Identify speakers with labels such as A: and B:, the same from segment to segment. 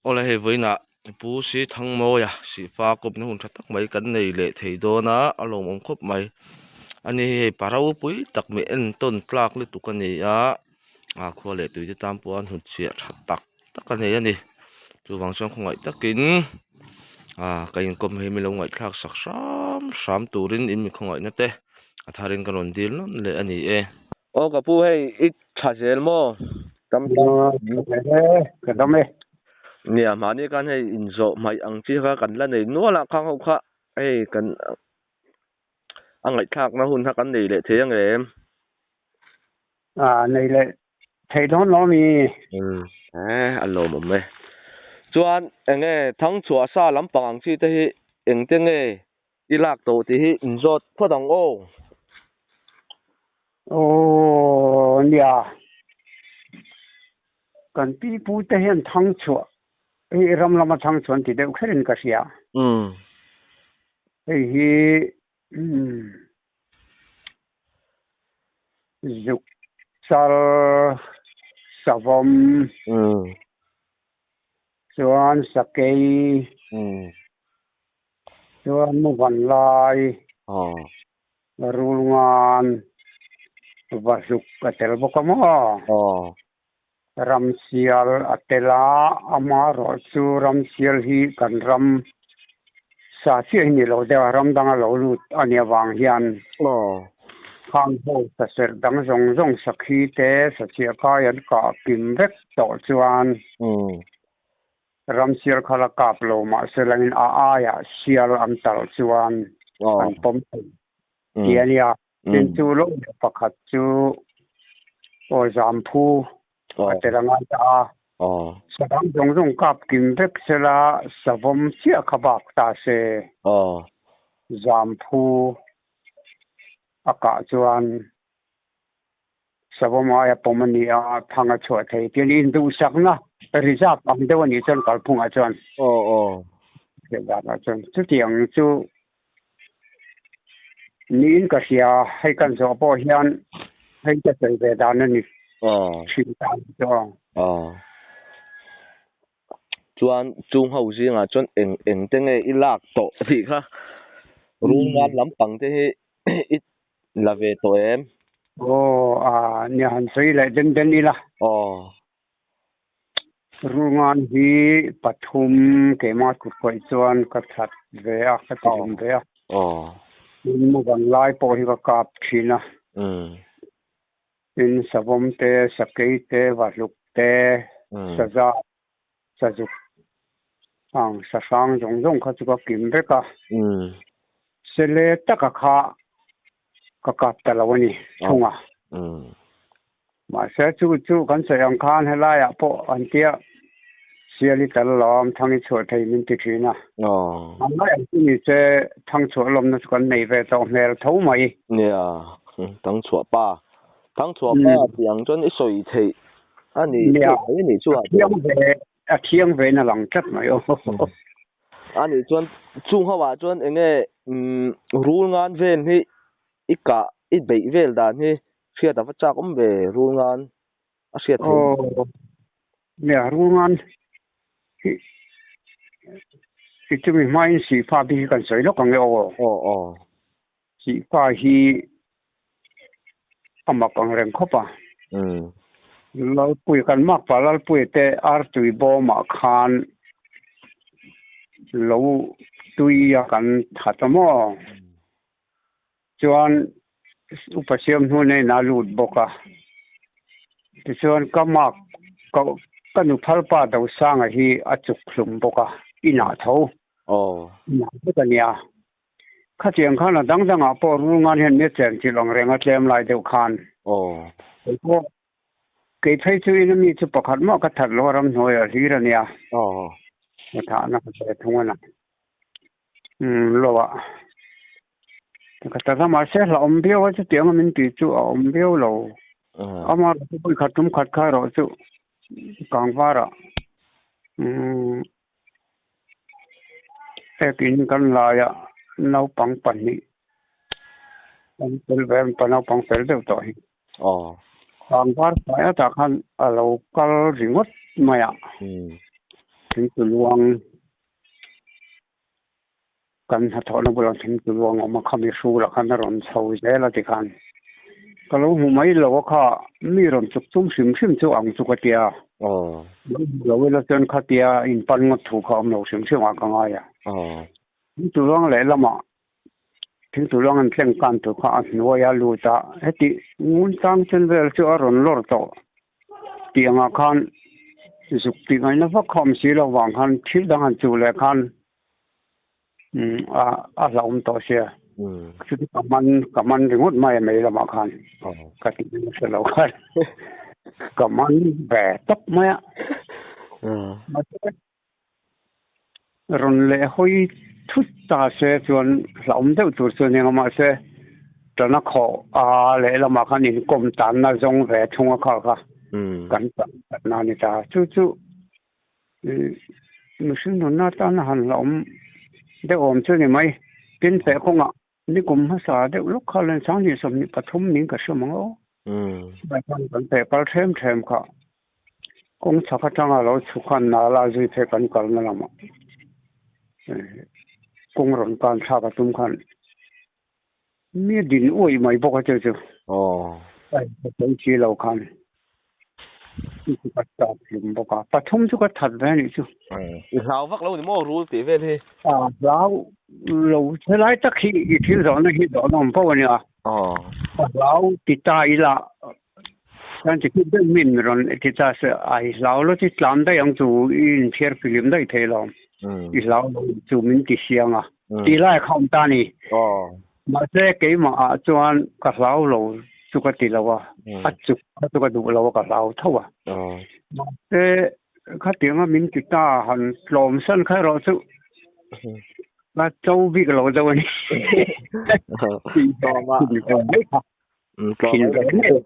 A: Awle hei vawiinah Pu Si Thangmawia Sihfa kawpna hun tha tak mai kan nei leh thei dawn a, a lawmawm khawp mai. Ani hi hei pa ropui tak mai entawn tlak lutuk a ni a, a khua leh tui te tan pawh a hnutchhiah tha tak tak a nei a ni. Chuvang chuan khawngaih takin ah ka inkawm hi min lo ngaihthlak sak hram hram turin in mi khawngaihna te a tharin ka rawn dil nawn leh a ni e. Aw ka pu hei i tha zel maw? Tam
B: Ka dam e.
A: Nia mahni khan hei inzawh hmaih ang chi kha kan la nei nual a khang ho kha hei kan a ngaihthlakna hun kha kan nei leh thei ang em?
B: A nei leh thei dawn lo mi.
A: Umm e a lawmawm e. Chuan enge thangchhuah sa lampang ang chi te hi engte nge I lak tawh tih hi inzawt phawt ang aw.
B: Aw nia, kan pi pu te hian thang chhuah hei ram lama thang chhuah an ti deuh kherin ka hria. Hei hi zuk chal savawm chuan sakei. Chuan mu van lai rul ngan va hluk a tel bawk a maw? Ramsial a tel a, amaherawh chu ramsial hi kan ram sa chiah hi ni lo deuh a, ram danga lo lut a nih avang hian khang ho saserh dang zawng zawng sakhi te sachiah kai an kah kim vek tawh chuan Ram sial kha la kap lo mahse langin a aiah sial an talh chuan an pawm thei ti a nia. Tin chu lo leh pakhat chu aw zamphu a tel a ngai ta a. Sadang zawng zawng kap kim vek sela savawm chiah kha bak ta se zamphu a kah chuan Savawm aia pawm a ni a, thang a chhuah thei. Tian induhsakna reserve ang deuh a nih chuan kalphungah chuan.
A: Aw aw.
B: Hrilhdanah chuan chutiang chu niin ka hria, hei kan zawh pawh hian hei ka sawi ve dan a ni.
A: Aw.
B: Thin tan chu aw.
A: Aw. Chuan chung ho zingah chuan eng eng te nge i lak tawh tih kha rulngan lampang te hi i La ve tawh em?
B: Aw, a nia han sawi leh den den ila.
A: Aw.
B: Rulngan hi pathum keimah kut kawih chuan ka that ve a, ka ti hlim ve a.
A: Aw.
B: Tin, muvan lai pawh hi ka kap thin a.
A: Umm.
B: Tin, savawm te, sakei te, vahluk te, saza, sazuk ang sahrang zawng zawng kha chu ka kim vek a.
A: Umm.
B: Sele taka kha ka kap ta lo a ni thung a.
A: Umm.
B: Mahse chu chu kan sawi ang khan helaiah pawh an tia siali tal lawm thang i chhuah thei min ti thin a.
A: Aw.
B: An lai ang chu ni se thang chhuah lawmna chu kan nei ve tawh hmel tho mai.
A: Nia, thang chhuah pa. Thang chhuah pa tih ang chuan i sawi theih a ni
B: Nia,
A: theih mai a nih chu
B: a thiang ve, a thiang ve in a lang tlat mai aw.
A: A nih chuan chung ho ah chuan eng nge umm rul ngan vel hi i kah i beih vel dan hi hriat a va chak awm ve rul ngan a hriat theih.
B: Aw, nia rul ngan hi i chumi hmain sihfa bik hi kan sawi lawk ang e aw.
A: Aw aw.
B: Sihfa hi a mak ang reng khawp a. Lalpui kan makpa Lalpui te artui bawmah khan lo tui a kan that a maw? Chuan upa siam hnu nen a lut bawk a. Tichuan ka mak ka ka nu phalpa Dosanga hi a chuk hlum bawk a, inah tho. Inah vek a nia. Khatiang khan a dang dangah pawh rul ngan hian mi chen thil ang reng a tlem lai deuh khan.
A: Aw.
B: Kei pawh, kei phei chu in ami chu pakhat mah ka that lo a ramhnuai ah hlir a nia.
A: Aw.
B: Ka thahna ka sawi thung a na. Umm lo ah. Ka ta ta mahse hlauhawm viau a chutiang a min tih chu a awm viau lo. Ama pawh khat tum khat kha erawh chu kangvar ah umm Ekin kan laia naupang pahnih an tel ve a, mipa naupang fel deuh tawh hi.
A: Aw.
B: Kangvar fai atah khan a lo kal ringawt mai a. Thingtuluang kan hnathawhna bulah thingtuluang a awm a, khami hrulah khan a rawn chho zel a tikhan ka lo hmu mai lo a kha mi rawn chuk tum hrim hrim chu ang chu ka tia. Lo hmu lo ila chuan khatia inpan ngawt thu kha awm lo hrim hrim ah ka ngai a. Thingtuluang lehlamah Thingtuluang an tleng kan tur kha a hnuai a lut a, heti ngun tang chen vel chu a rawn lawr tawh tih angah khan zuk tih ngaihna vak kha awm si lo vang khan thil dang han chuh leh khan a a hlauhawm tawh sia. Chuti ka man ka man ringawt mai a mei lamah khan ka tih nasa lo khan ka man ve tawp mai a. Mahse Rawn leh hawi thut ta se chuan hlauhawm deuh tur chu a ni ang a, mahse tana khawh a lehlamah khan inkawm tanna zawng ve thung a kha kha kan tanna a ni ta. Chu chu mihring nunna atana han hlauhawm deuh awm chu a ni mai. Tin, feh kawngah Nikum hmasa deuh lawk kha len 2023 niin ka hre mang aw. Chuvai khan kan peh kal them them kha kawng chhak atanga lo chhuk khan nala zui phei kan kalna lamah kawng rawn kan thlak a tum khan mi a din uaih mai bawk a chu chu. Ka sawi si lo khan. Chu ka tap hlum bawk a, pathum chu ka that ve a nih chu.
A: I hlau vak lo ni maw rul tih vel hi?
B: A hlau lo, helai tak hi i thil zawhna hi zawhna awm fo a nia. Ka hlau ti ta ila, chuan ti khut deuh min rawn ti ta se, a i hlau lo chi tlam daih ang chu i inthiar filim daih thei lo, i hlau lo chu min ti siang a, tih lai kha awm ta a ni. Mahse keimah ah chuan ka hlau lo chu ka ti lo a, a chuk kha chu ka duh lo a ka hlau tho a. Mahse khatianga min ti ta han tlawm san kha erawh chu ka cho bik lo deuh a ni.
A: Tlawm a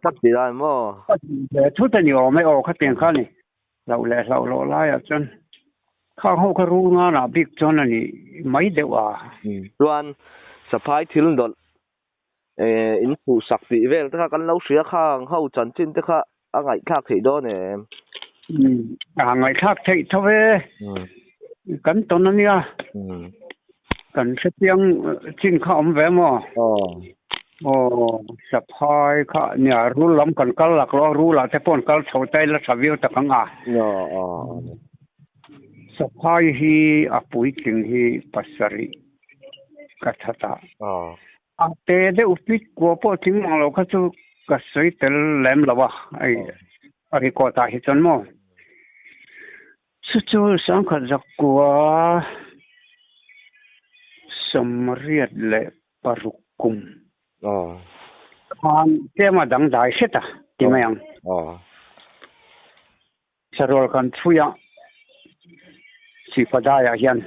A: tak ti lai maw?
B: Thut a ni awm e aw khatiang kha ni. Hlauh leh hlauh loh laiah chuan khang ho kha rul nganah bik chuan a ni mai deuh a.
A: Chuan saphai thil dawlh in phuhsak tih vel te kha kan lo hria khang ho chanchin te kha a ngaihthlak theih dawn em?
B: A ngaihthlak theih tho e. Kan tawn a nia. Kan hrechiang chin kha awm ve maw? Aw, saphai kha nia rul lam kan kal lak lo a, rul ah te pawh an kal chho ta ila tha viau tak ang a. Saphai hi a puitling hi pasarih ka that a. A te deuh pit kua pawh tling mang lo kha chu ka sawi tel lem lo a, hei a record ah hi chuan maw. Chu chu sangkhat zakua 86 kum khan tlema dangdai hret a ti mai ang. Sarual kan chhui a, Sihpadaiah hian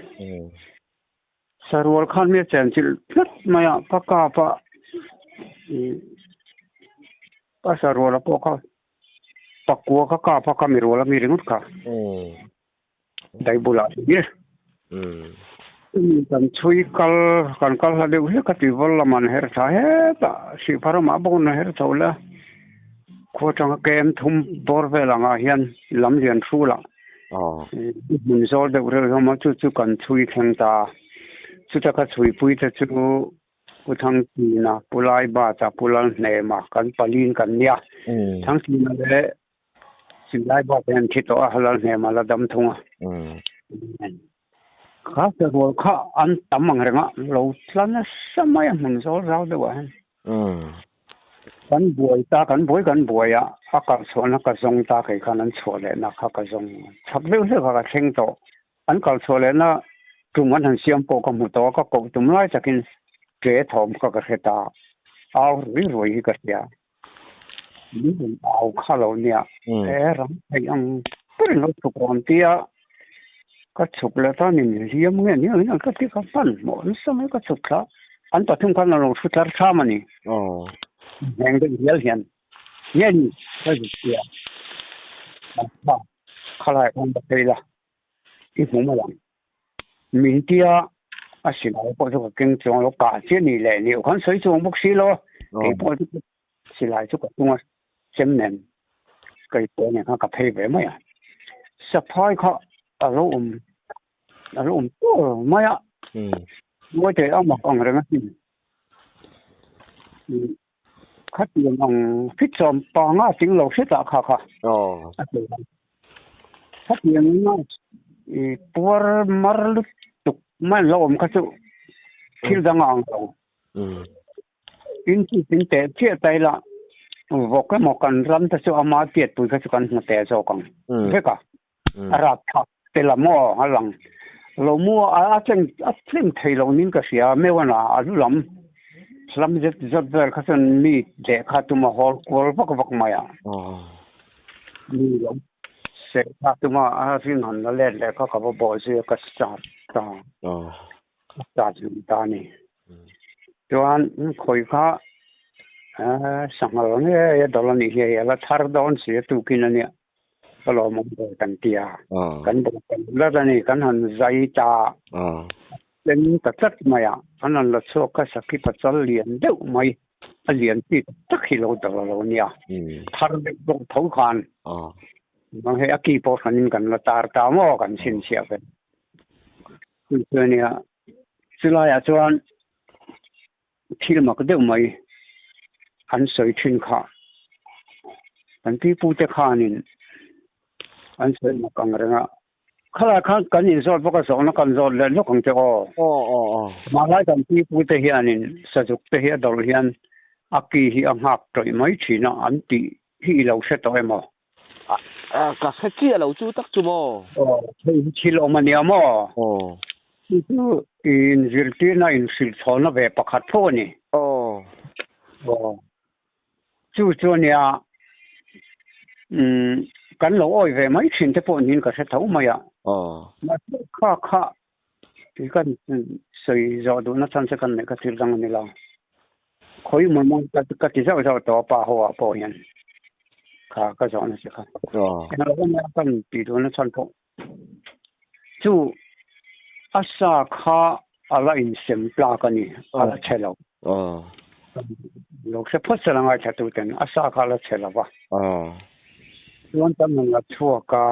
B: Sarual khan mi a chen chilh tlat mai a, ka kap a, ka sarual a pawh kha pakua ka kap a, ka mi rual a mi ringawt kha dai bulah hi. Kan chhui kal, kan kal hla deuh hlek a ti vawl lam an her tha hetah Sihfa ramah bawk an her chho la, khua atanga kem thum bawr vel angah hian lam lian hrulah Hmun zawl deuh reuh hlawm a, chu chu kan chhui thleng ta a. Chuta ka chhuipui te chu Pu Thangtina, Pu Laibata, Pu Lalhnema kan paliin kan nia. Thangtina leh Sri Laibata hi an thi tawh a, Lalhnema la dam thung a. Kha sarual kha an tam ang reng a, lo tla nasa mai a hmun zawl zau deuh ah hian. Kan buai ta, kan buai kan buai a, a kal chhuahna ka zawng ta kei khan an chhuah lehna kha ka zawng chak deuh hlek a ka thleng tawh. An kal chhuah lehna tum an han siam pawh ka hmu tawh a, ka koh tum lai takin ṭe thawm kha ka hre ta, au rui rui hi ka hria. Min rawn au kha lo nia, he ram theih ang berin lo chhuk rawn ti a, ka chhuk leh ta ni hliam nge ni ang ka ti kha hmanhmawh nasa mai ka chhuk thla an pathum khan an lo thu tlar tham a ni heng deuh hial hian nge ni ka zuk tia khalai khan ka phei la i hmu mai ang min tia a silai pawh chu ka keng chuang lo kah chiah ni leh ni khan sawi chuang bawk si lo kei pawh chu silai chu ka tung a chem nen kei pawh nen khan ka phei ve mai a saphai kha A lo awm a lo awm tur mai a. Ngawi teh a mak ang reng asin. Khatiang ang fit sawm panga ting lo hretah kha kha a ti a. Khatiang anga i puar mar lutuk mai an lo awm kha chu thil dang a ang lo. Tin chu tin teh chiah ta ila vawk emaw kan ram te chu ama tiatpui kha chu kan hmu teh zawk ang vek a. A rap thlak te lam aw a lang lo mu a a tleng a tleng thei lo nin ka hria meuh a a lu lam hlam zet zawt vel kha chuan mi lehkha tuma hawl kual vak vak mai a mi lo seh kha tuma a ring han la let leh kha ka va bawh zui a ka start ta ka start hlum ta a ni chuan khawi kha sanghal ngei a dawlh a nih hi hei a la thar dawn si a tukin a nia. Ka lawmawm ber kan ti a, kan bawk kan lat a ni, kan han zai ta tlem ta tlat mai a, an han la chhuak kha sakhi pachal lian deuh mai, a lian chi tak tak hi lo dawr lo nia, thar deuh bawk tho khan hei a ki pawh hranin kan la tar ta maw kan chhinchhiah ve. Chu chu a nia, chulaiah chuan Thil mak deuh mai an sawi thin kha. Kan pipute khanin an sawi mak ang reng a. Khalai khan kan inzawt bawk a, zawhna kan zawt leh lawk ang che aw. Hmanlai kan pipute hianin sazuk te hi a dawlh hian a ki hi a nghak tawih mai thin a, an tih hi i lo hre tawh em aw?
A: Ka hre chiah lo chu tak chu maw?
B: Aw, hei hi thil awm a nia maw?
A: Aw.
B: Chu chu inzirtirna inhrilhchhawnna ve pakhat tho a ni.
A: Aw.
B: Aw. Chu chu a nia, umm, kan lo awi ve mai thin te pawh niin ka hre tho mai a.
A: Aw.
B: Mahse kha kha Tui kan sawi zawh duhna chhan che kan neih kha thil dang a ni lo. Khawi maw maw ka ti zauh zauh tawh a pa ho ah pawh hian kha ka zawhna che kha. Englo ania kan tih duhna chhan pawh chu a sa kha a la insem tlak a ni, a la chhe lo. Lo hre phawt sela ngaithla tu ten a sa kha a la chhe lo va. Chuan kan rawn la chhuak a.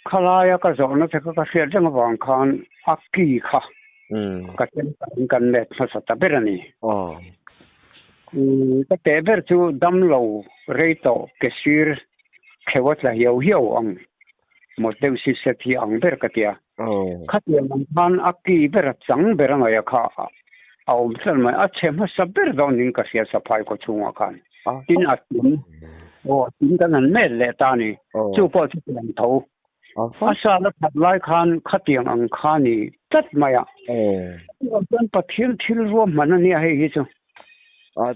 B: Khalaia ka zawhna che kha ka hriat reng avang khan a ki kha ka chen takin kan let hmasa ta ber a ni. Ka teh ber chu damlo rei tawh ke sir kheuh a tla hiau hiau ang mawt deuh si set hi ang ber ka tia. Khatiang ang khan a ki ber a chang ber a ngaih a kha a awm tlat mai. A chhe hmasa ber dawn in ka hria saphai khaw chhungah khan. Tin a tin aw tin kan han met leh ta a ni. Chu pawh chu tiang tho. A sa la that lai khan khatiang ang kha ni tlat mai a. Chuvang chuan Pathian thil ruahman a nia hei hi chu.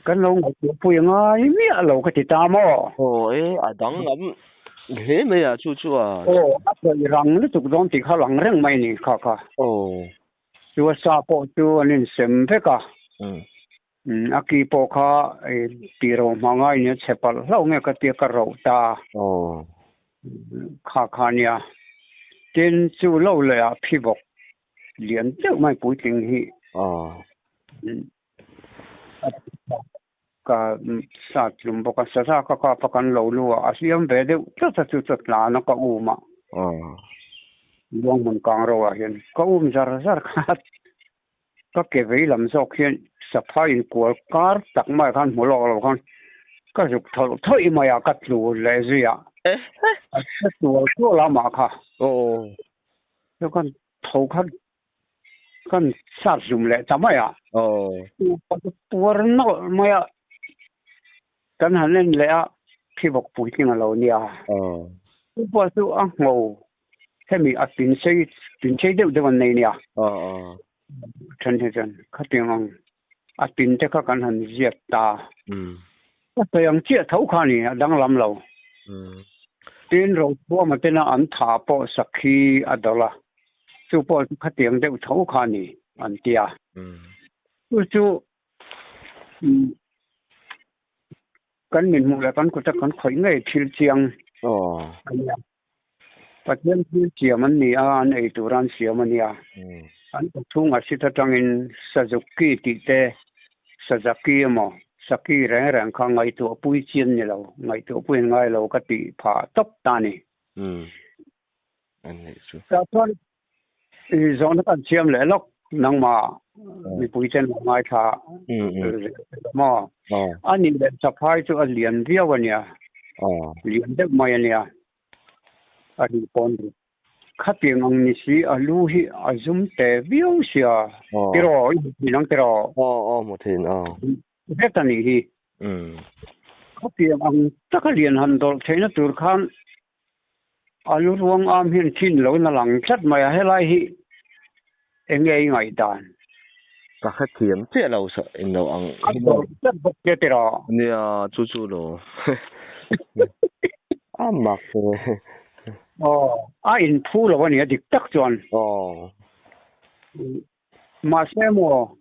B: Kan lo ngaihtuah pui a ngai miah lo ka ti ta maw?
A: Aw e, a danglam hle mai a chu chu a.
B: Aw, a sawi rang lutuk dawn tih kha lang reng mai a ni kha kha.
A: Aw.
B: Chu a sa pawh chu an insem vek a. A ki pawh kha tih ro hma ngaiin a chhe palh hlauh nge ka tia ka roh ta. Kha kha nia. Tin, chu lo leh ah phi bawk lian deuh mai puitling hi ka sat hlum bawk a. Saza ka kap a kan lo lu a, a hliam ve deuh tlat a chu chu tlan a ka um a. Luanghmun kang ro ah hian ka um zar zar kha. Ka ke vei lam zawk hian saphai inkual kar tak mai khan hmu lawk lo khan ka zuk thawlh thawih mai a, ka tlu leh zui a. A hre tual tual a mah kha. Chu kan tho khan kan sat zum leh ta mai a. Puar nawlh mai a. Kan han en leh a, phivawk puitling a lo nia. Chu pawh chu a ngho Hemi a tin sei tin sei deuh deuh an nei nia. Then hi chuan khatiang ang a tin te kha kan han ziak ta. A sawi ang chiah tho kha a ni, a danglam lo. Tin Rochuama tena an tha pawh sakhi a dawlh a, chu pawh chu khatiang deuh tho kha a ni an ti a. Chu chu kan min hmuh leh kan kuta kan khawih ngei thil chiang a nia. Pathian thil siam an ni a, an ei tura an siam a nia. An kawchhung a sit atangin Sazuki tih te, Sazaki emaw, Saki reng reng kha ngaihtuah pui chian ni lo, ngaihtuah pui an ngai lo ka tih phah tawp ta a ni.
A: Anih chu.
B: Tah chuan i zawhna kan siam leh lawk nangmah mipui ten a ngaithla maw? A nih leh saphai chu a lian viau a nia, lian deuh mai a nia, a nih pawn khatiang ang ni si a lu hi a zum te viau sia tiraw i hmu thin ang tiraw?
A: Aw aw hmu thin aw.
B: Vek a nih hi. Khatiang ang taka lian han dawlh theihna tur khan A lu ruang am hian thin lo na lang tlat mai a, helai hi eng nge i ngaihdan?
A: Ka hrethiam chiah lo sa in lo ang
B: A dawr tlat bawk che tiraw?
A: Nia, chu chu lo. A mak e.
B: Aw, a inphu lo a nia dik tak chuan.
A: Aw.
B: Mahse maw,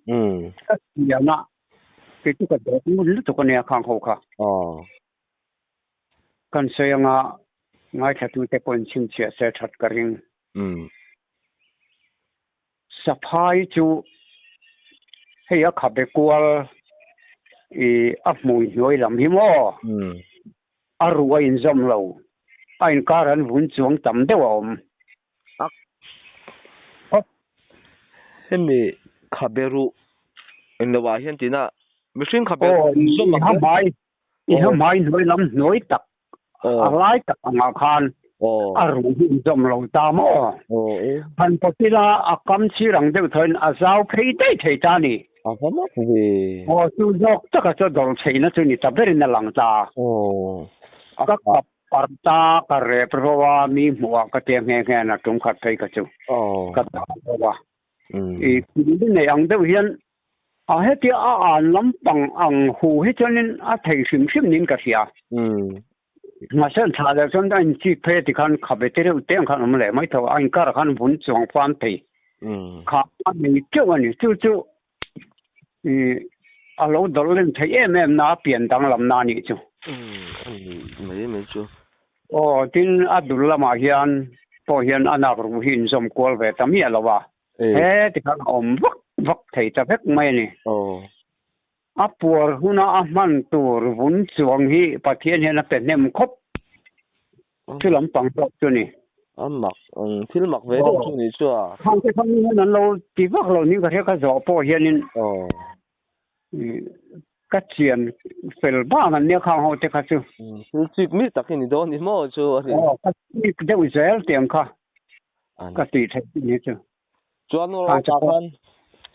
B: ka thiam a, kei chu ka dawt ngun lutuk a nia khang ho kha.
A: Aw.
B: Kan sawi anga ngaithlatute pawhin chhinchhiah se that ka ring. Saphai chu hei a khabe kual i a hmui hnuai lam hi maw? A ruh a inzawm lo, a inkar an vun chuang tam deuh a awm.
A: A hemi khabe ruh englo ah hian tina mihring khabe ruh inzawm ang
B: hian. I ha hmai hnuai lam hnuai tak a lai tak angah khan a ruh hi inzawm lo ta maw? Han pawt ila a kam chhir ang deuh thawiin a zau phei daih thei ta a ni.
A: A va mak ve.
B: Aw, chu zawk taka chu dawr chheina chu ni ta berin a lang ta. Ka kap parh ta, ka rep ro a, mi hmuhah ka tia nghe nghe a tum khat phei kha chu ka dah ro a. I nei ang deuh hian A hetia a an lampang ang hu hi chuanin a thei hrim hrim niin ka hria. Mahse an thlah leh chuan a inchik phei a tikhan khabe te reuh te ang khan awm leh mai tho a, a inkarah khan vun chuang fam thei kha a nei teuh a ni. Chu chu i a lo dawlh len theih em em na a pian danglam na a nih chu.
A: A ni mai mai chu.
B: Aw, tin a dul lamah hian pawh hian a nak ruh hi inzawm kual ve ta miah lo a. He ti khan a awm vak vak thei ta vek mai a ni. A puar huna a hman tur vun chuang hi Pathian hian a pe hnem khawp chu lampang zawk chu a ni.
A: A mak, thil mak ve deuh chu ni chu a.
B: Khang te khan hian an lo ti vak lo ning ka hria ka zawh pawh hianin ka chian fel bang an nia khang ho te kha chu.
A: Thil chik mi tak hi ni dawn ni maw chu a ni.
B: Aw, ka chik deuh zel tiang kha. Ka tih theih tih ni chu.
A: Chuan rawh tah khan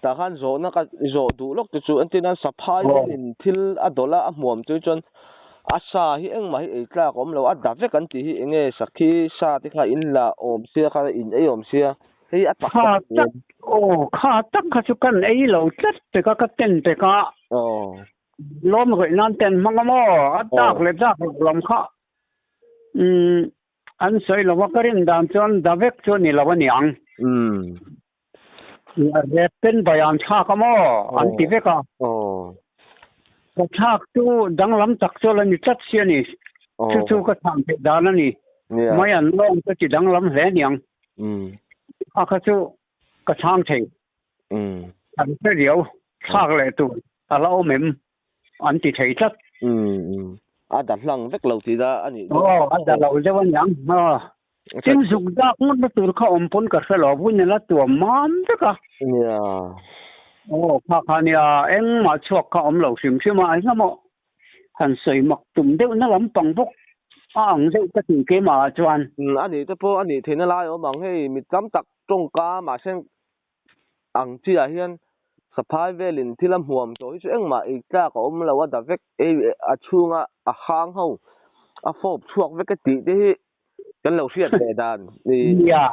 A: tah khan zawhna ka zawh duh lawk te chu entir nan saphai hianin thil a dawlh a a hmuam chu chuan a sa hi engmah hi ei tlak a awm lo a da vek an tih hi enge sakhi sa te kha in la awm sia kha in ei awm sia hei a tak
B: tak tak aw kha tak kha chu kan ei lo tlat pek a ka ten pek a lawm rawih nan ten hmang a maw a dak leh dak loh lam kha umm An sawi lo a, ka rin dan chuan da vek chu a ni lo a niang. Rep ten bai an thlak a maw? An ti vek a. Ka thlak chu danglam tak chu a la ni tlat si a ni. Chu chu ka chhan theih dan a ni. Mai an lawng chu ti danglam hle niang. A kha chu ka chhang thei. An hre riau, thlak leh tur a la awm em? An ti thei tlat.
A: A da hlang vek lo tih a nih
B: dawn. Aw, a da lo deuh a niang. Aw. Tin zuk dak ngawt na tur kha awm pawn ka hre lo, vun ila tuam mam vek a.
A: Nia.
B: Aw, kha kha nia, engmah chhuak kha awm lo hrim hrim a, engemaw han sawi mak tum deuh na lampang bawk a ang deuh ka ti keimah ah chuan.
A: A nih te pawh a nih theihna lai awm ang hei, mi tam tak tawngka mahse Ang chi ah hian saphai velin thil a hmuam tawh hi chu engmah ei tlak a awm lo a da vek ei a chhunga a hang ho a fawp chhuak vek e tih te hi kan lo hriat ve dan i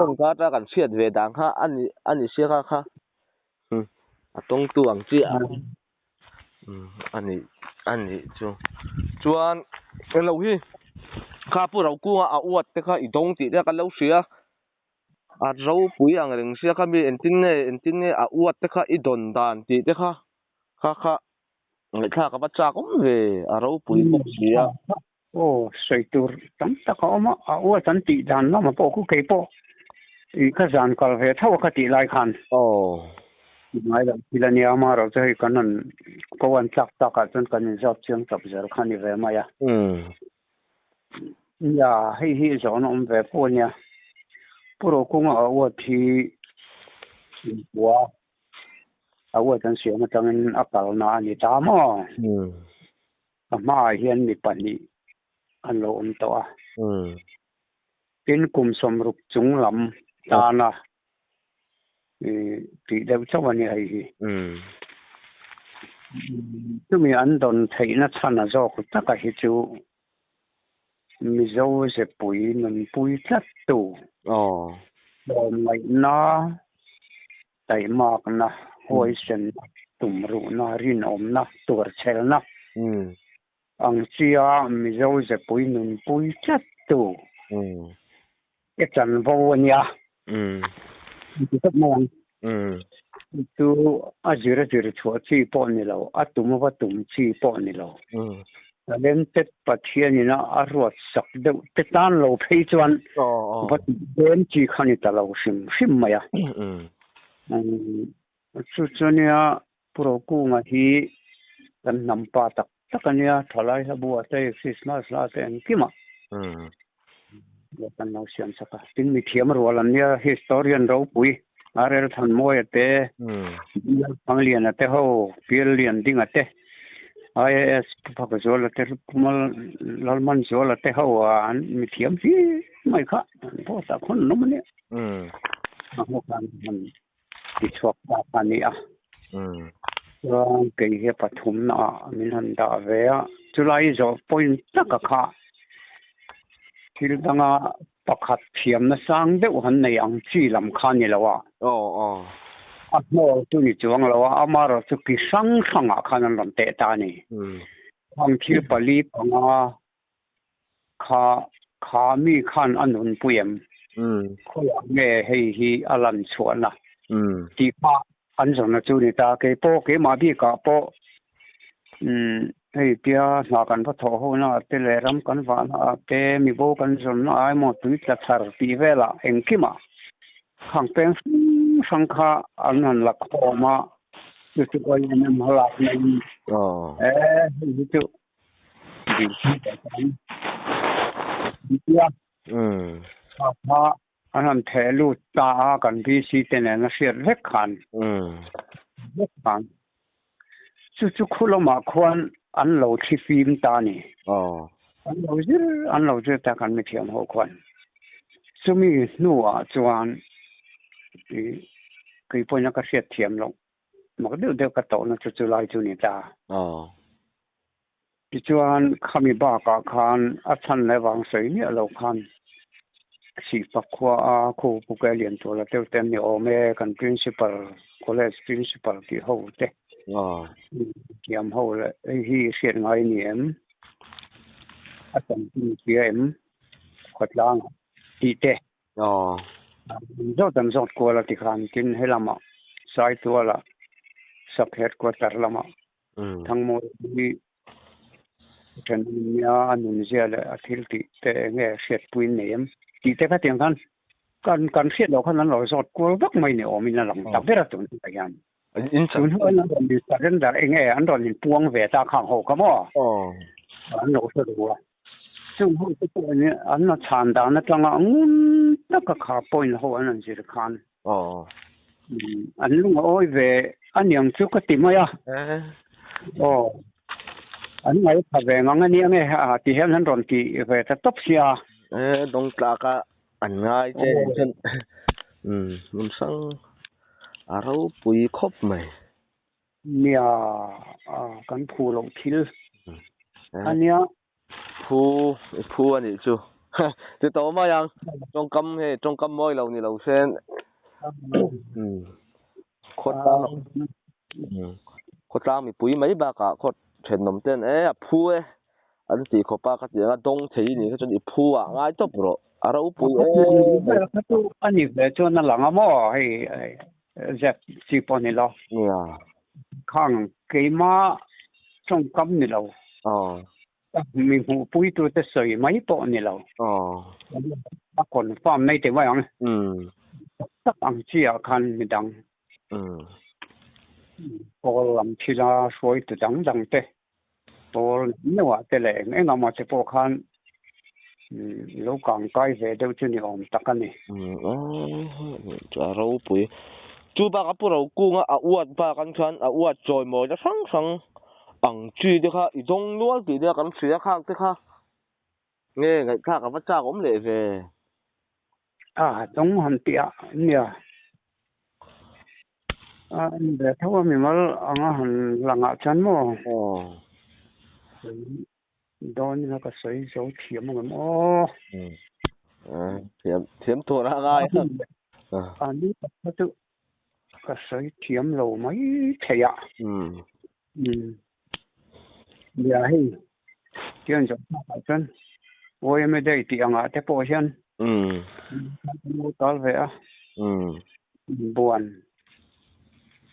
A: tawngka atanga kan hriat ve dan kha a ni a ni sia kha kha a tawngtu ang chi ah a ni a nih chu chuan englo hi kha pu Rokunga a uat te kha i dawng tih te kha kan lo hria. A ropui ang reng sia kha mi engtin nge engtin nge a uat te kha i dawn dan tih te kha kha kha ngaihthlak a va chak awm ve a ropui bawk si a.
B: Aw sawi tur tam tak a awm a, a uat an tih dan lamah pawh khu kei pawh i ka zan kal ve tho a ka tih lai khan.
A: Aw.
B: Ngai lo thil a nia amaherawh chu hei kan han ko an tlak takah chuan kan inzawt chiang chawp zel kha a ni ve mai a. Nia, hei hi zawhna awm ve pawh a nia. Pu Rokunga award hi inpua award an siam atangin a kalna a ni ta maw? A hmaah hian mi pahnih an lo awm tawh a. Tin, kum sawmruk chung lam tana tih deuh chauh a ni hei hi. Chumi an dawn theihna chhan a zawk taka hi chu Mizo zepui nunpui tlattu tlawmngaihna, taihmakna, huaisenna, tumruhna, rinawmna, tuarchhelna ang chia Mizo zepui nunpui tlattu e chanvo a nia. Ti tawp mai ang. Chu a zir a zir chhuah chi pawh ni lo, a tum va tum chi pawh ni lo. Talented Pathianin a a ruat sak deuh te tan lo phei chuan va tih dawn chi kha ni ta lo hrim hrim mai a. Chu chu nia Pu Rokunga hi kan hnam pa tak tak a nia, thalai hla buah te, Krismas hla te engkim ah kan lo siam sak a. Tin mithiam rual an nia, historian ropui RL Thanmawia te, Bial Thangliana te ho, Bial Liandinga te, IAS Pu Phakzuala te, Pu Lalmanzuala te ho an mithiam hlir mai kha an vote ah khawn an awm a nia. A hmu khan han ti chhuak ta a ni a. Chuan kei hi pathumna ah min han dah ve a, chulai zawh point taka kha thil danga pakhat thiamna sang deuh han nei ang chi lam kha ni lo a. A hnawl chu ni chuang lo a, amaherawh chu ki hrang hrangah khan an rawn teh ta a ni. Khang thil pali panga Kha kha mi khan a nunpui em? Khawiah nge hei hi a lan chhuahna? Tih kha an zawhna chu ni ta. Kei pawh keimah bikah pawh hei tia hna kan va thawh ho naah te leh ram kan vah naah te mibo kan zawnna ah emaw tui tla chhar tih velah engkimah khang peng hrang hrang kha an han la khawm a, chu chu OMM halakna in e hei hi chu An han theh lut ta a kan VC te nen a hriat vek khan vek khan chu chu khu lamah khuan an lo thli fim ta a ni. An lo zir an lo zir ta kan mithiam ho khuan chumi hnuah chuan kei pawhin a ka hriat thiam loh. Mak deuh deuh ka tawhna chu chulai chu ni ta. Tichuan khami bakah khan a chhan leh vang sawi miah lo khan Sihpak khua a khu Pu Ke Lian Tuala deuh te an ni awm e, kan Principal, College Principal tih ho te, thiam ho leh hei hi hriat ngai ni em? A chanchin hria em? Khawtlang tih te. Zawt an zawt kual a tikhan tin helamah Saitualah sub headquarter lamah Thangmawi hi thenawm nia a nunzia leh a thil tih te enge hriatpui nei em tih te khatiang khan kan kan hriat loh khan an lo zawt kual vak mai ni awmin a lang ta ber a tun hnaiah hian. Tun hnuai an rawn in surrender enge an rawn in puang ve ta khang ho kha maw an lo hre ru a. Chung ho te pawh in an la chhan dan atanga ngun taka kha point ho an rawn zir khan an lung a awi ve aniang chu ka ti mai a. Aw an ngaithla ve ngang ania nge a ti hian an rawn ti ve ta tawp sia.
A: Dawng tlaka An ngai che nih chuan umm hmun hrang a ropui khawp mai.
B: Nia kan phu loh thil a nia.
A: Phu i phu a nih chu ti tawh mai ang tawngkam hei tawngkam mawi lo ni lo sen umm khawtlang umm khawtlang mipui mai bakah khaw thenawm ten e a phu e. An ti khawp a, ka ti ang a, dawng thei i nih kha chuan i phu ah ngai tawp rawh, a ropui em mai.
B: Kha chu a ni ve chuan a lang a maw, hei zep chi pawh ni lo.
A: Nia.
B: Khang keima tawngkam ni lo. Mi hmuhpui tute sawi mai pawh ni lo. A confirm mai teh mai ang. Tak tak ang chi ah khan midang. Pawl lam thila hruaitu dang dang te. Pawl neuh ah te leh eng eng emaw te pawh khan Lo kang kai ve deuh chu ni awm tak a ni.
A: A ropui. Chu bak a pu Rokunga a uat bak an chuan a uat chawimawina hrang hrang ang chi te kha i dawng nual tih te kha kan hria khak te kha nge ngaihthlak a va chak awm leh ve.
B: A dawng han tih ah nia. A en ve tho a mimal anga han langah chuan maw.
A: Aw.
B: Dawn ina ka sawi zo thiam ang em aw.
A: Thiam thiam tur a ngai a.
B: A ni tak kha chu ka sawi thiam lo mai thei a. Nia hei tian zawh thlakah chuan YMA Day tih angah te pawh hian kan lo tal ve a. Buan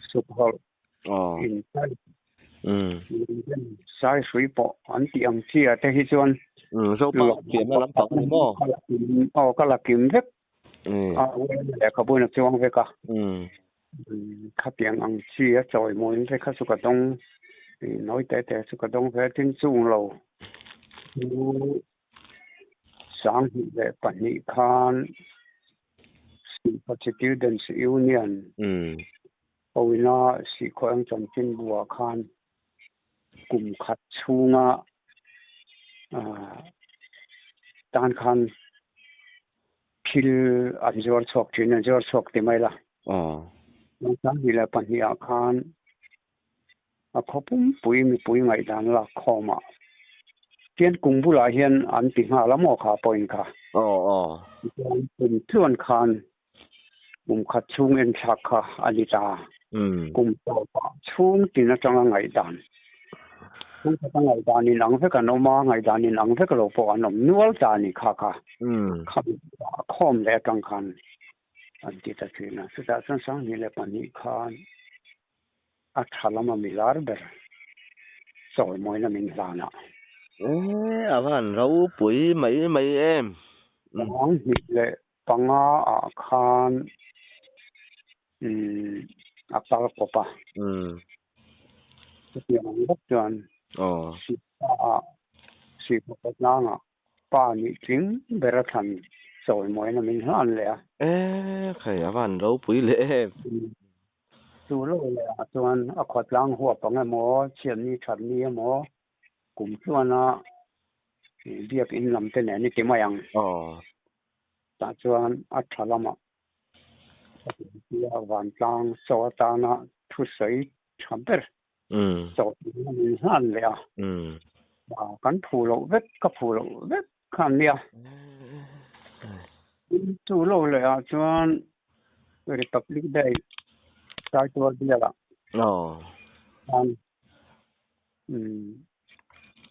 B: suk hawlh intai sai hrui pawh an tih ang chi ah te hi chuan aw ka la kim vek a lehkhabu in a chuang vek a khatiang ang chi a chawi mawi te kha chu ka dawng nawi te te chu ka dawng ve tin chung lo 2002 khan Students Union Pawina Sihkhawh eng chanchin buah khan kum khat chhunga tan khan thil an zuar chhuak thin, an zuar chhuak ti mai la. 2002 ah khan a khaw pumpui mipui ngaihdan lak khawmah tian kum bulah hian an ti nghal a maw kha point kha. Tichuan kum tluan khan Kum khat chhung enthlak kha a ni ta. Kum tawpah chhung tin atanga ngaihdan, chhung khata ngaihdan in ang vek an awm a, ngaihdan in ang vek lo pawh an awm nual ta a ni kha kha. Khami khawm leh atang khan an ti ta thin a. Chutah chuan 2002 khan a tha lama mi lar ber chawimawina min hlan a.
A: E, a va han ropui mai mai em.
B: 2005 ah khan a kal kawp a. Chutiang ang bawk chuan Sihpa ah Sihpa Kawtlangah pa nih tling ber a thlan chawimawina min hlan leh a.
A: E khai a van ropui leh em.
B: Chu lo leh ah chuan a khawtlang huap ang emaw, chhiatni thatni emaw Kum chuana biakinn lam te nen i ti mai ang. Tah chuan a tha lamah a vantlang chaw atana thusawi tha ber chaw min hlan leh a. Kan phu loh vek, ka phu loh vek kha an nia. Chu lo leh ah chuan Republic Day Saitual bialah khan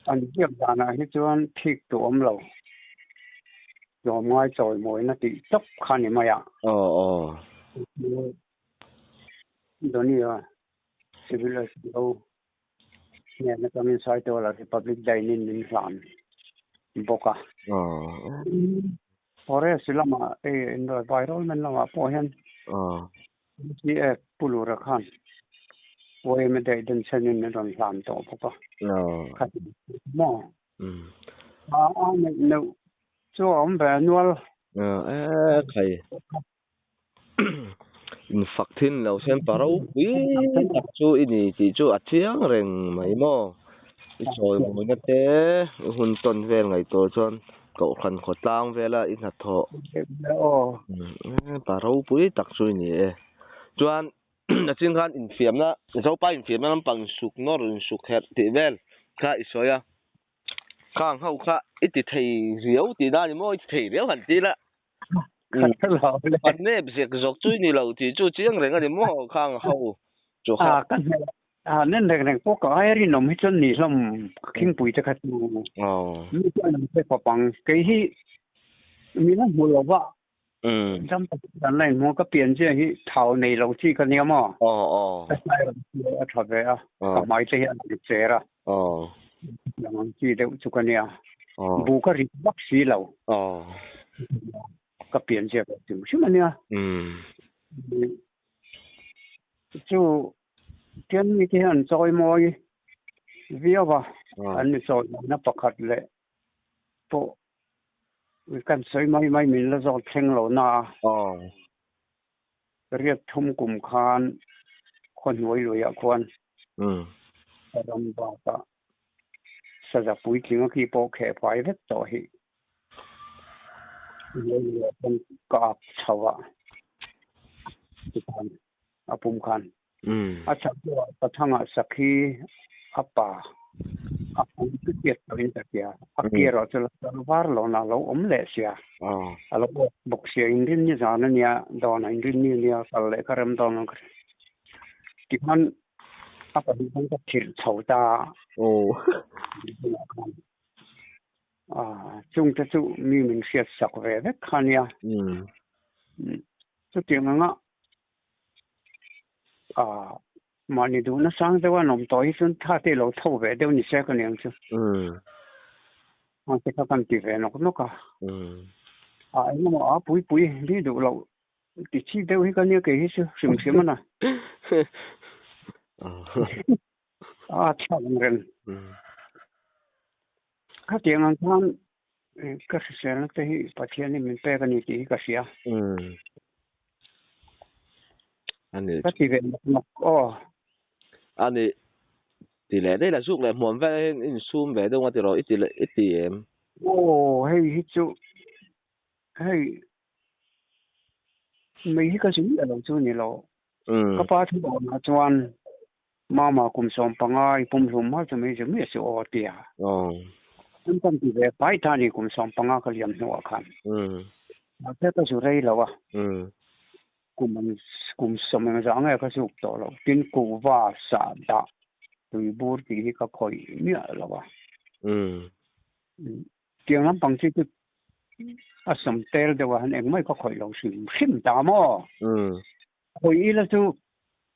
B: An biak danah hi chuan thik tu awm lo, tlawmngai chawimawina tih tawp kha ni mai a. Donia Civil SDO hnen atangin Saituala Republic Day nin min hlan bawk a. Forest lamah environment lamah pawh hian CF Pu Lura khan YMA daih den chenin a rawn hlan tawh bawk a. Khat maw? A a neih neuh chu a awm ve nual.
A: E khai. In fak thin lo sen pa ropui tak chu i ni tih chu a chiang reng mai maw? I sawi mawina te i hun tawn vel ngaihtuah chuan Kohhran khawtlang vela i hnathawh pa ropui tak chu i ni e. Chuan a ching khan infiamna Zopa infiamna lampang insuk nawr insuk herh tih vel kha i sawi a. Khang ho kha i ti thei riau tih na ni maw i ti thei riau han ti la. An nep zek zawk chu i ni lo tih chu chiang reng a ni maw khang ho chu kha.
B: A nen reng reng pawh ka ai rinawm hi chuan ni hlawm khingpui te kha chu mi chuan an hre khawp ang. Kei hi min a hmu lo va, dam tak in an la inhmu a, ka pianzia hi thau nei lo chi ka nia maw? Ka hnai rawn chu a tha ve a, ka hmai te hi a lang cher a, lang ang chi deuh chu ka nia. Bu ka rit vak si lo, ka pianzia ve hrim hrim a nia. Chu Tian mite hi an chawi mawi viau a, an mi chawi mawina pakhat leh pawh Kan sawi mai mai min la zawk thleng lo na a.
A: Aw.
B: Riat thum kum khan khaw hnuai luiah khuan ram bakah saza puitling a khi pawh kheh fai vek tawh hi. Hnuai luiah khuan ka ak chho a tikhan a pum khan. A chhak deuhah Pathangah sakhi a pa a pum chu tiat tawhin ka hria. A ke erawh chu la kal var lo na a lo awm leh sia. A lo awk bawk sia inrinni zan a nia dawn a inrinni a nia kal leh ka rem dawn lo ka hria. Tikhan a pahnih khan ka thirh chho ta a. Chungte chu mi min hriat sak ve vek kha a nia. Chutiang anga Ah, mahni duhna sang deuh a an awm tawh hi chuan tha te lo tho ve deuh ni se ka niang chu. Mahse kha kan ti ve nawk nawk a. Ah, engemaw a pui pui mi duh loh ti chi deuh hi ka nia kei hi chu hrim hrim a na. A thlak ang reng. Khatiang ang khan ka hriselna te hi Pathianin min pek a ni tih hi ka hria.
A: Ani.
B: Ka ti ve nawk nawk aw.
A: Ani. Ti leh daih la zuk leh hmuam vel hian i insum ve deuh nga ti rawh i ti leh i ti em?
B: Aw hei hi chu hei mei hi ka zui miah lo chu ni lo. Ka pa thu dawnah chuan Mama kum 15 i pum hlum hma chu mei zu miah suh aw tia. An kan ti ve pai ta ni kum 15 ka liam hnuah khan. Mahse ka zu rei lo a. Kum an kum sawm eng zah nge ka zuk tawh lo. Tin kuhva sah dah tui bur tih hi ka khawih miah lo a. Tiang lampang chi chu a sawm tel deuh a han engmah ka khawih lo hrim hrim ta maw? Khawih ila chu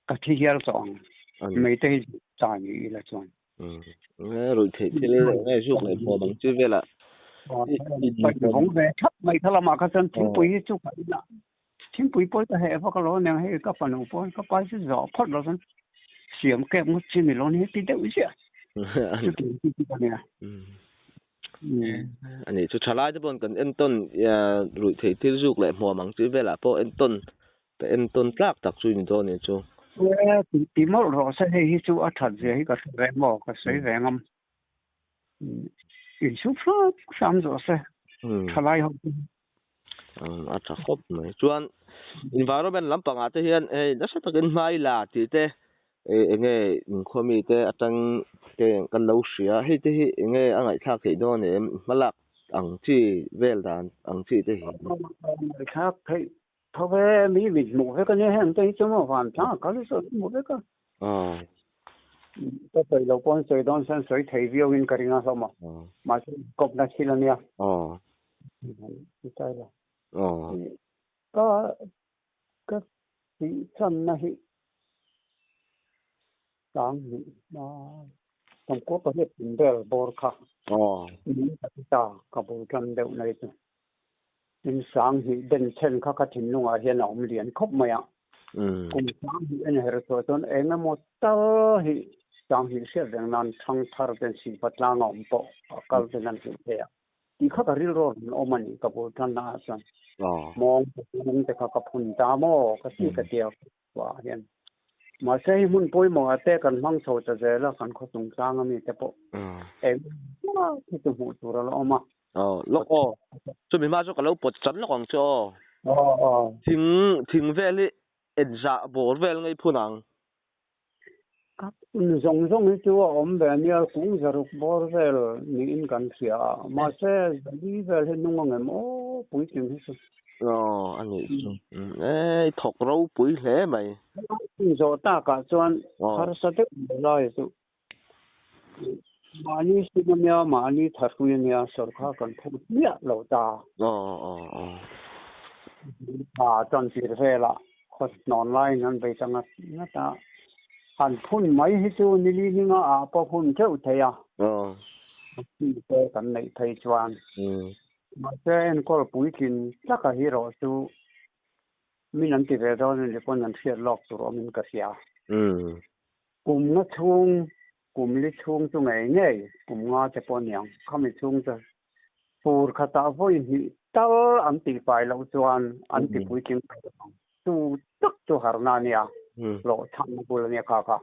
B: ka thi hial tawh ang. Mei te hi ta ni ila chuan.
A: Ruih theih thil nge zuk leh hmuam ang chi velah.
B: Vawng ve thap mai kha lamah kha chuan thingpui hi chu ka inah thingpui pawh ka heh vak alo aniang hei ka fanu pawh ka pa chu zawh phawt lo chuan siam kep ngawt chi ni lo ni ti deuh ziah chutiang chi chu ka nia.
A: Ani chu thalai te pawh kan entawn ruih theih thil zuk leh hmuam ang chi velah pawh entawn entawn tlak tak chu ni dawn a ni chu.
B: Ti mawlh rawh se hei hi chu a that zia hi ka hre ve maw ka sawi ve ngam. Insuk hram hram zawh se thalai ho chu.
A: A tha khawp mai. Chuan environment lampangah te hian hei nasa takin hmai la tih te eng nge inkhawm mi te atang te kan lo hria hei te hi eng nge a ngaihthlak theih dawn em hmalak ang chi vel dan ang chi te hi.
B: Ngaihthlak theih tho ve mi mit hmuh vek a nia heng te hi chu maw van tlang a kal sawi hmuh vek a. Ka sawi lo pawn sawi dawn chuan sawi thei viau in ka ring a hlawm a mahse kawpna thil a nia. Ka ka tih channa hi tlang hnih hma sawmkua pariat in vel bawr kha min ka ti ta ka bul tan deuh mai chu. Tin 2000 den chhen kha ka thinlungah hian a awm lian khawp mai a. Kum 2000 a ni her chhuah chuan eng emaw tal hi 2000 hriat reng nan thangthar ten sihfa tlang a awm pawh a kal ten an hmuh thei a. Tih kha ka rilru a rawn awm a ni ka bul tanna ah chuan. Mawng te lung te kha ka phun ta maw ka ti ka tia ah hian. Mahse hei hmun pawimawh ah te kan hmang chho ta zel a kan khaw chung tlang ami te pawh eng emaw khi chu hmuh tur a la awm a.
A: Aw lawk aw chumi hma chu ka lo pawt chan lawk ang chu aw. Thing thing vel hi enzah bawr vel ngei phun ang.
B: Zawng zawng hi chu a awm ve ania, kung zaruk bawr vel niin kan hria a, mahse zali vel hi nung ang em aw puitling hi chu.
A: Aw a nih chu, e thawk ropui hle mai.
B: Zawh takah chuan harsa deuh mai lai chu mahni sum ania, mahni thahrui ania, sawrkar kan phut miah lo ta.
A: Aw aw aw.
B: Tha chantir velah Khaw hnawn laiin an bei ta ngat ngat a, han phun mai hi chu nili hminga ah pawh phun theuh thei a, chi te kan neih phei chuan. Mahse enkawl puitlin taka hi erawh chu min an ti ve dawn a ni pawn an hriat lawk tur awmin ka hria. Kum nga chhung, kum li chhung chu ngei ngei, kum nga te pawh a niang, khami chhung chu fur khatah vawi hnih. Tal an tihfai loh chuan an ti puitling thei lo ang. Chu tak chu harna a nia, hlawhchhamna bul a nia kha kha.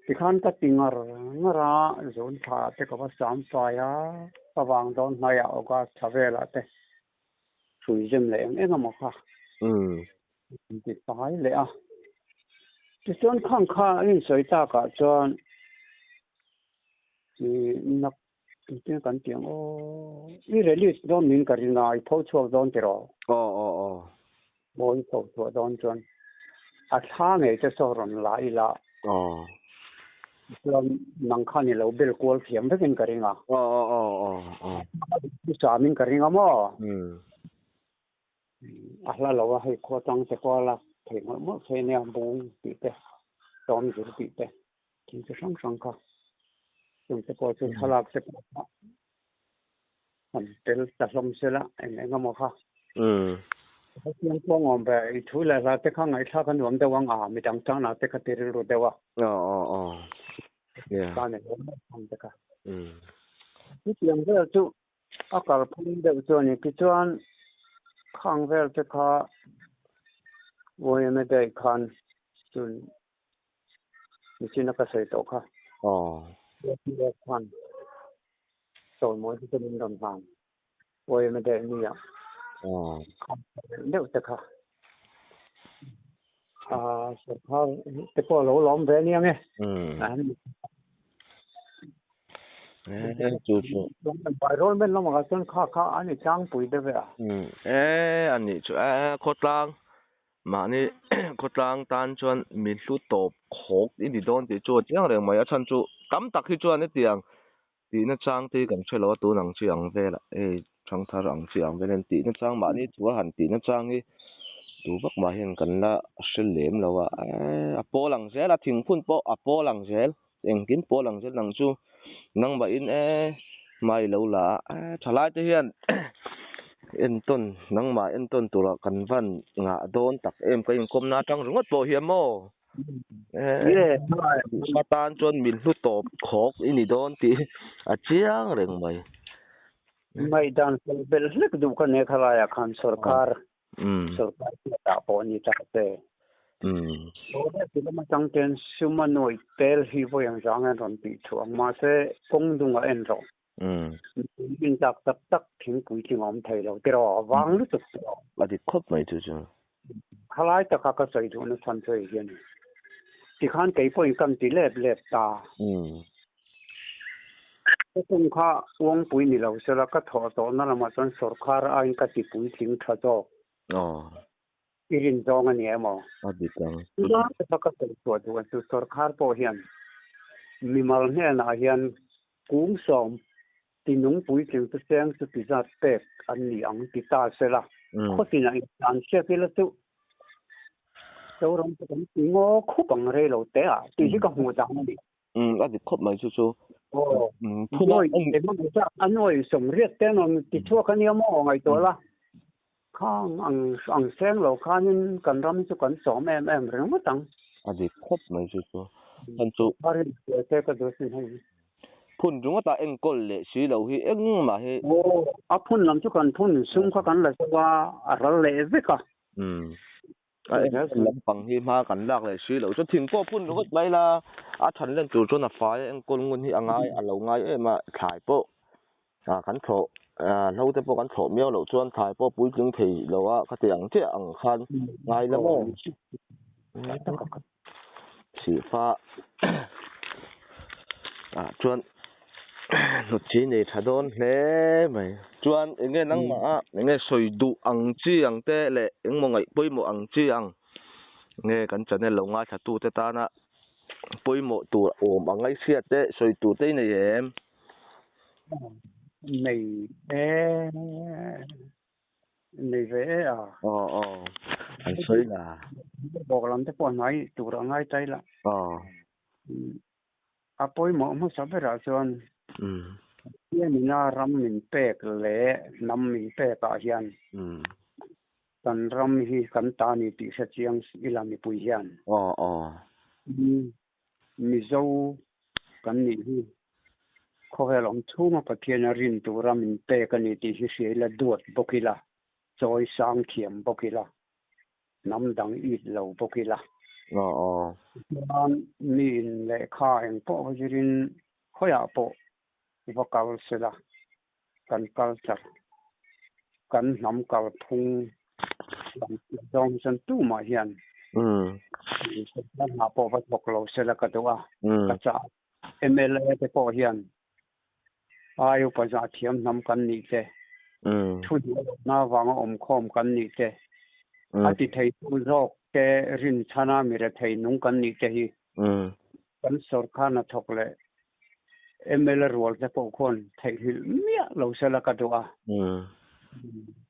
B: Tikhan ka ti ngar ngar a, zun thla te ka va sam fai a, ka vang dawn hnaiah August thla velah te hrui zem leh eng eng emaw kha an ti fai leh a. Tichuan khang kha an insawi takah chuan ih nak Engtin kan tih ang aw. I release dawn min ka ring a, i pho chhuak dawn tiraw?
A: Aw aw aw.
B: Aw i pho chhuah dawn chuan a thla ngei te saw rawn la ila.
A: Aw.
B: Chuan nang khan i lo bel kual thiam vekin ka ring a.
A: Aw aw aw aw aw.
B: I samin ka ring a maw?
A: Umm.
B: A hla lo a hei khua tang te pawh a lak theih mawlh mawlh thei ania bung tih te tawm zir tih te thil chi hrang hrang kha chung te pawh chu thlalak te pawh kha han tel ta hlawm sela eng eng emaw kha Pathian pawh awm ve i thu leh hla te kha ngaihthlak a nuam deuh ang a midang tanah te kha ti rilru deuh a ta ni hlawm ang te kha chutiang vel chu A kalphung deuh chu a ni. Tichuan, khang vel te kha YMA Day khan chun nichin a ka sawi tawh kha. YMA khan chawimawi te chu min rawn hlan YMA Day ni ah khang deuh te kha. Sorkar te pawh a lo lawm ve ania nge.
A: Chu chu.
B: Environment lamah chuan kha kha a ni tlangpui deuh ve a.
A: E a nih chu e khawtlang mahni khawtlang tan chuan mi hlu tawp khawk i ni dawn tih chu a chiang reng mai a chhan chu tam tak hi chuan hetiang tihna chang te hi kan hre lo a tun ang chi ang velah hei thangthar ang chi ang vel hian tihna chang mahni thu a han tihna chang hi duh vak mah hian kan la hre lem lo a eee a pawl ang zel a thingphun pawh a pawl ang zel. Engkim pawh lang zel nang chu nangmahin e hmai lo la a e thalai te hian entawn nangmah entawn tura kan van ngah dawn tak em ka inkawmna atang ringawt pawh hian maw e ka tan chuan min hlu tawp khawk i ni dawn tih a chiang reng mai.
B: Ngaihdan fel belh hlek duh ka nei khalaiah khan sorkar Sorkar hriatah pawh ni ta che. Ti lam atang ten sum a nuai tel hi vawi ang zang en rawn tih chhuah ang. Mahse kawng dung a en rawh. In tlak tak tak thingpui tling a awm thei lo tiraw a vang lutuk tiraw.
A: A dik khawp mai chu chu.
B: Khalai taka ka sawi duhna chhan chu hei hi a ni. Tikhan kei pawhin kan ti lep lep ta. Ka kum kha uangpui ni lo sela ka thawh tawhna lamah chuan sorkar aiin ka ti puitling tha zawk. I rin zawng a ni em aw?
A: A dik ang.
B: Chulai taka ka sawi chhuah duh chu sorkar pawh hian mimal hnenah hian kung sawm tinung puitling chu seng chu ti zat pek an ni ang ti ta sela khawtinah intan hriat ila chu Zoram chu kan ti ngaw khup ang rei lo teh a tih hi ka hmuh dan a ni.
A: Um a dik khawp mai chu chu.
B: Aw. Um phun a engemaw zat a nuai sawmriat te an awm ti chhuak a nia maw ngaihtuah la. Khang ang ang seng lo khanin kan ram chu kan sawm em em ringawt ang.
A: A dik khawp mai chu chu. Hman chu.
B: A rin hriat te ka duh sin hei.
A: Phun ringawt a enkawl leh si lo hi engmah hi.
B: Aw a phun lam chu kan phun sum kha kan la zo a a ral leh vek a.
A: Um. A enkawl lampang hi hma kan lak leh si loh chuan thing pawh phun ringawt mai la, a than len tur chuan a fai a enkawl ngun hi a ngai a lo ngai em a, thlai pawh ah kan thlawh ah hlo te pawh kan thlawh miau loh chuan thlai pawh puitling thei lo a khati ang chiah ang khan ngai la maw? Sihfa ah chuan hnutchhi nei tha dawn hle mai chuan eng nge nangmah a eng nge sawi duh ang chi ang te leh engmaw ngaih pawimawh ang chi ang nge kan channel lo ngaithla tu te tana pawimawh tur awm ang ngaihhriat te sawi tur te i nei em?
B: Nei e. Nei ve e a.
A: Aw aw an sawi la.
B: Bawk lam te pawh hnai tur a ngai tai la.
A: Aw.
B: A pawimawh hmasa berah chuan Pathianina ram min pek leh hnam min pekah hian kan ram hi kan ta ni tih hre chiang ila mipui hian.
A: Aw aw.
B: Mizo kan nih hi. Khawvel awm chhunga Pathian a rin tura min pek a ni tih hi hria ila duat bawk ila, chawi sang thiam bawk ila, hnam dang it lo bawk ila. Tichuan mi in lehkha engpawh va zirin khawiah pawh va kal sela kan culture, kan hnam kalphung lam zawng hi chuan tumah hian hna pawh va thawk lo sela ka duh a, ka chah MLA te pawh hian ai upa zah thiam hnam kan nih te, thu hnuai lohna avanga awmkhawm kan nih te, a ti theitu zawk te rinchhana mi rethei nung kan nih te hi kan sorkar hnathawk leh MLA rual te pawh khuan theihnghilh miah lo sela ka duh a.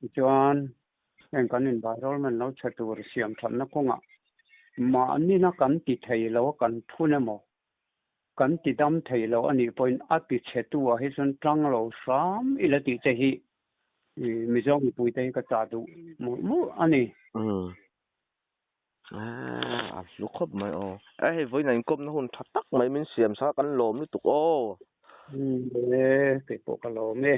B: Tichuan, heng kan environment lo chhe tur siam thatna kawngah mahnina kan ti thei lo a kan phun emaw, kan ti dam thei lo a nih pawhin a ti chhe tu ah hi chuan tang lo hram ila tih te hi Mizo mipui te hi ka chah duh mawlh mawlh a ni.
A: A hlu khawp mai aw. E hei vawiin ah inkawpna hun tha tak mai min siam sak a kan lawm lutuk aw.
B: E keipawh ka lawm e.